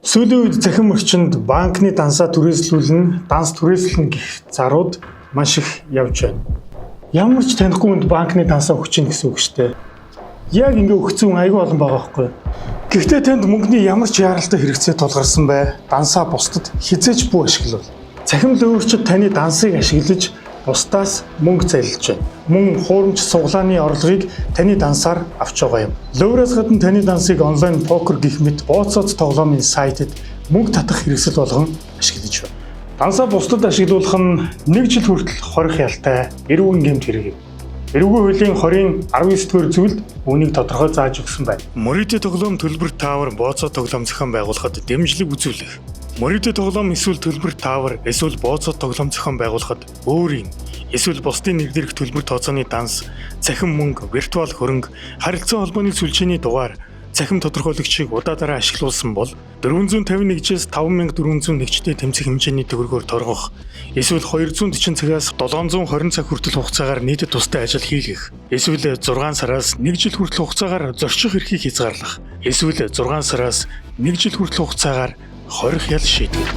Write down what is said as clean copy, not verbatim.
Сүүлийн үед цахим орчинд банкны дансаа түрээслүүлнэ, данс түрээслэнэ гэх зарууд маш их явж байна. Ямар ч танихгүй хүнд банкны дансаа өгч ийн гэсэн үг шүү дээ. Яг ингээ өгсөн хүн айгүй олон байгаа байхгүй юу? Гэхдээ танд мөнгөний ямар ч яаралтай хэрэгцээ тулгарсан бай. Дансаа бусдад хэзээ ч бүү ашиглавал. Цахим луйварчид таны дансыг ашиглаж бусдаас мөнгө залилж байна. Мөн хуурамч сугалааны орлогыг таны дансаар авч байгаа юм. Луйвараас гадна таны дансыг онлайн покер гэх мэт бооцоод тоглоомын сайтад мөнгө татах хэрэгсэл болгон ашиглаж байна. Дансаа бусдад ашиглуулах нь 1 жил хүртэл хорих ялтай эрүүгийн гэмт хэрэг юм. Эрүүгийн хуулийн 20-ын 19-р зүйлд үүнийг тодорхой зааж өгсөн байна. Мөрийтэй тоглоом төлбөр таавар бооцоо тоглоом зохион байгуулахад дэмжлэг үзүүлэх. Мөрийтэй тоглоом эсвэл төлбөр таавар эсвэл бооцоо тоглоом зохион байгуулахад өөрийн эсвэл бусдын нэр дээрх төлбөр тооцооны данс, цахим мөнгө, виртуал хөрөнгө, харилцан холбооны сүлжээний дугаар, цахим тодорхойлогчийг удаадаараа ашиглуулсан бол 451-ээс 5401-тэй тэмцэх хэмжээний төгрөгөөр торгох эсвэл 240 цагаас 720 цаг хүртэл хугацаагаар нийтэд тустай ажил хийлгэх, эсвэл 6 сараас 1 жил хүртэл хугацаагаар зорчих эрхийг хязгаарлах, эсвэл 6 сараас 1 жил хүртэл хугацаагаар хорих ял шийтгэх.